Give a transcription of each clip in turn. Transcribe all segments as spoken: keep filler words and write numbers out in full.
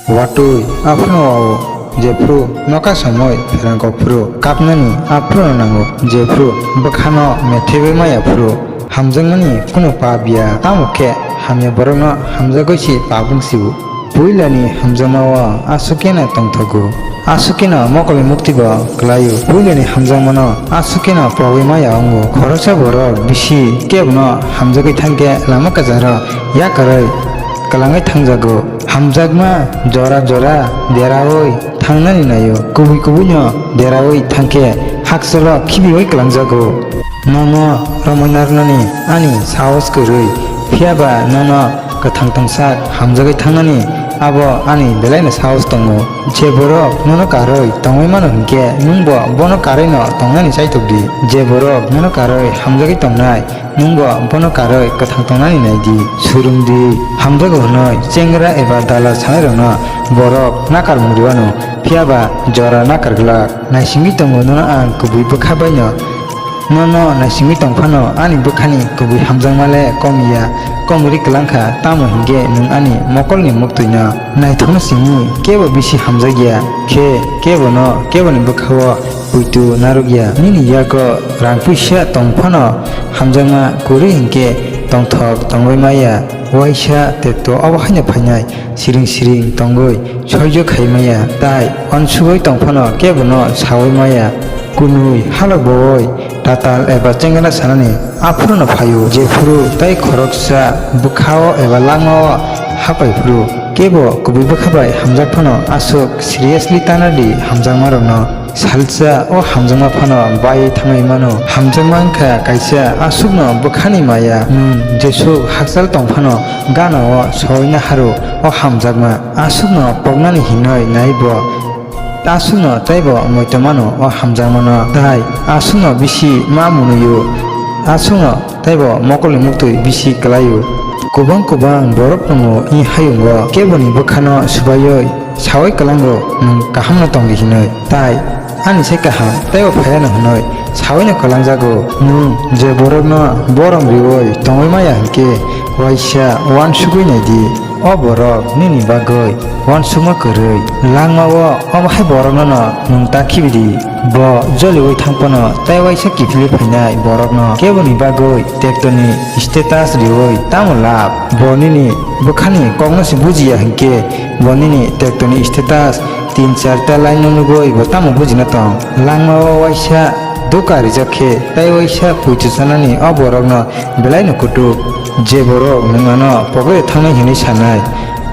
Watwi aphuru wao, jephuru noka somoi pherang kok phuru kapnani aphuru nango, jephuru bwkhano methebwi maya phuru hamjakmani kunu pap ya, tamo khe hamya borokno hamjagwi se pap wng sio. Puilani hamjakmao aswk kheno tongthogo, aswk kheno mokolni mukti bo kwlaio. Puilani hamjakmano aswk kheno pogwi maya wngo. Khoroksa borok bisi kebono hamjagwi thangkhe lama kwcharo yakarwi kwlangwi thangjago. Hamjakma jora jora deraui thangnani naio. Kubui kubuino deraui thangkhe hakchalo khibiui kwlangjago. Nono romwi narwknani ani sahos kwrwi, phiyaba nono kwthang tongsak hamjagwi thangnani abo ani belaino sahos tongo. Je borok nono karwi tongwi mano hinkhe nwngbo bono karwino tongnani chaitok di. Je borok nono karwi hamjagwi tongnai, nwngbo bono karwi kwthang tongnani nai di. Swrwng di, hamjago hwnwi chengra eba dalal sanairokno borok nakarmung rwano, phiyaba jora nakar glak. Naisingwi tongo nono ang kubui bwkha baino. Nono naisingwi tong phano ani bwkhani kubui hamjakma le kom ya, kom ri kwlang kha, tamo hinkhe nwng ani mokolni muktwino naithokno simi kebo bisi hamjak ya khe kebono keboni bwkhao puitu narwk ya. Nini yago rang puisa tong phano hamjakma kwrwi hinkhe tongthok tongwi maya, waisa tekto obo haino phainai. Siring siring tongwi soijo khai maya, tai uansugwi tong phano kebono saui maya. Kwnwi halok bowoi tatal eba chengana sanani aphuruno phaio, jephuru tai khoroksa bwkhao eba langmao hapai phuru kebo kubui bwkha bai hamjak phano aswk seriously tana di hamjakmarokno. Salsa o hamjakma phano baiwi thangwi mano. Hamjakma wngkha kaisa aswkno bwkhani maya. Nwng jesuk hakchal tong phano gana o soi naharu o hamjakma. Aswkno poknani hinwi nai bo. Aswkno teibo moito mano o hamjakmano. Tai aswkno bisi ma mwnwi o. Aswkno teibo mokolni muktwi bisi kwlai o. Kwbang kwbang borok tongo i hayungo keboni bwkhano swbaiwi saui kwlango nwng kahamno tongdi hinwi. Tai ani se kaham teibo phaiano hwnwi sauino kwlangjago. Nwng je borokno borom riui tongwi maya hinkhe waisa uansugui naidi. O borok nini bagwi uansukma kwrwi. Langmao omo hai borokno nwng ta khibidi. Bo joliui thang phano tei waisa kiphilwi phainai borokno keboni bagwi tektoni status riui tamo lab? Bo nini bwkhani kokno se bujiya hinkhe bo nini tektoni status tin char ta line no nugui bo tamo bujina tong? Langmao waisa doka rijak khe tei waisa puitu chanani o borokno belaino kutuk. Je borok nwng ano pogwi thangnai hinwi sanai,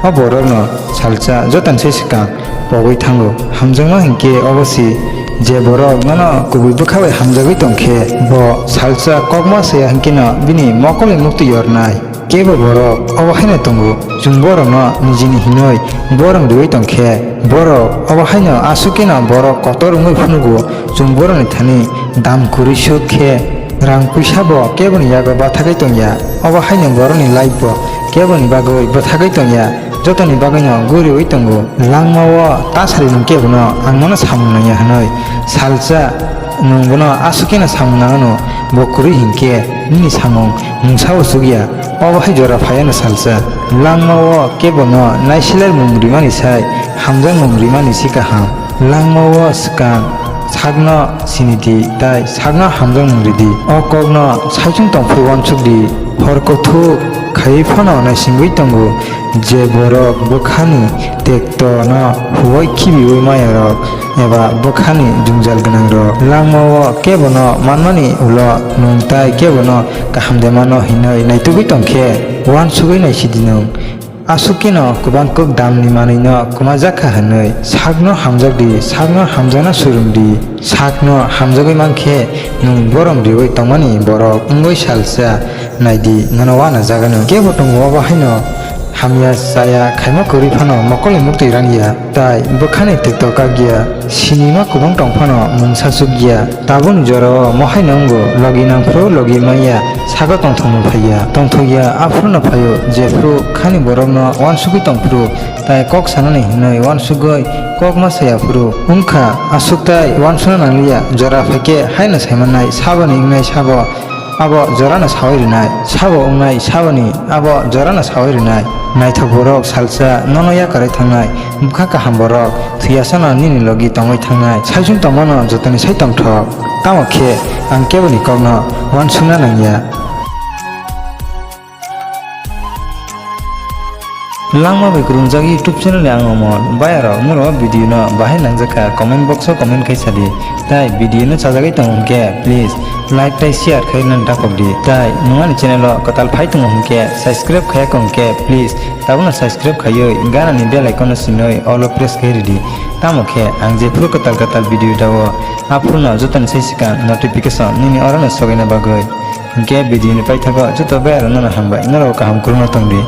o borokno salsa jotoni se swkang pogwi thango. Hamjakma hinkhe obo si, je borok nono kubui bwkha bai hamjagwi tongkhe, bo salsa kokma saya hinkheno bini mokolni muktwi yornai. Kebo borok obo haino tongo, chwng borokno nijini hinwi borom riui tongkhe, borok obo haino aswk kheno borok kotor wngwi phunugo, chwng borokni thani dam kwrwi swk khe rang puisa bo keboni yago bathagwi tongya. Obo haino borokni life bo keboni bagwi bwthagwi tongya. Jotoni bagwino guriui tongo. Langmao ta sarimung kebono ang nono samung nangya hwnwi salsa nwng bono aswk kheno samung nangano, bo kwrwi hinkhe nini samung mungsao chukya. Obo hai jora phaiano salsa. Langmao kebono naiselermung rimani sai hamjakmung rimani se kaham. Langmao swkang sakno sini di, tai sakno hamjakmung ridi. O kokno saichung tongphuru uansuk di. Hor kuthuk khaiwi phano naisingwi tongo, je borok bwkhani tektono huoi khibiui mayarok eba bwkhani jwngjal gwnangrok. Langmao kebono manmani ulo nwng tai kebono kaham de mano hinwi naitugwi tongkhe, uansugwi naisidi nwng. Aswk kheno kwbang kwk damni manwino kwmajak kha hwnwi sakno hamjak di, sakno hamjakna swrwng di. Sakno hamjagwi mankhe nwng borom riui tongmani borok wngwi salsa naidi, nono uanajagano. Kebo tongo obo haino hamya chaya khaima kwrwi phano mokolni muktwi rangya, tai bwkhani tekto kakya. Sinima kwbang tong phano mungsa chukya. Tabukni jorao mo haino wngo, logi nangphuru logi manya, sago tongthokmung phaiya. Tongthokya aphuruno phaio, jephuru khani borokno uansugwi tongphuru, tai kok sanani hinwi uansugwi kok ma saya phuru. Wngkha aswk tai uansukna nangliya, jora phaikhe haino saimannai, saboni wngnai sabo. Abo jorano sawi rwnai, sabo wngnai saboni, abo jorano sawi rwnai. Naithok borok salsa nono yakarwi thangnai, bwkha kaham borok thwiyasano nini logi tongwi thangnai. Saichung tongmano jotoni sai tongthok, tamo khe ang keboni kokno uansukna nangya. Langma bai kwrwngjak YouTube channel ni ang Omol. Bayarok norok video no bahai nangjakha, comment box o comment khai sadi. Tai video no chajagwi tongo hwnkhe please like tai share khai nang dakhok di. Tai nwng ani channel o kwtal phai tongo hwnkhe subscribe khaya kong khe please tabukno subscribe khaiwi gana ni bell icon no sinoi all o press khai ridi. Tamo khe ang jephuru kwtal kwtal video dao aphuru no jotoni sai swkang notification nini oro no sogaina bagwi. Hwnkhe video ni paithago joto bayarok no hambai, norok kaham kwrwngno tongdi.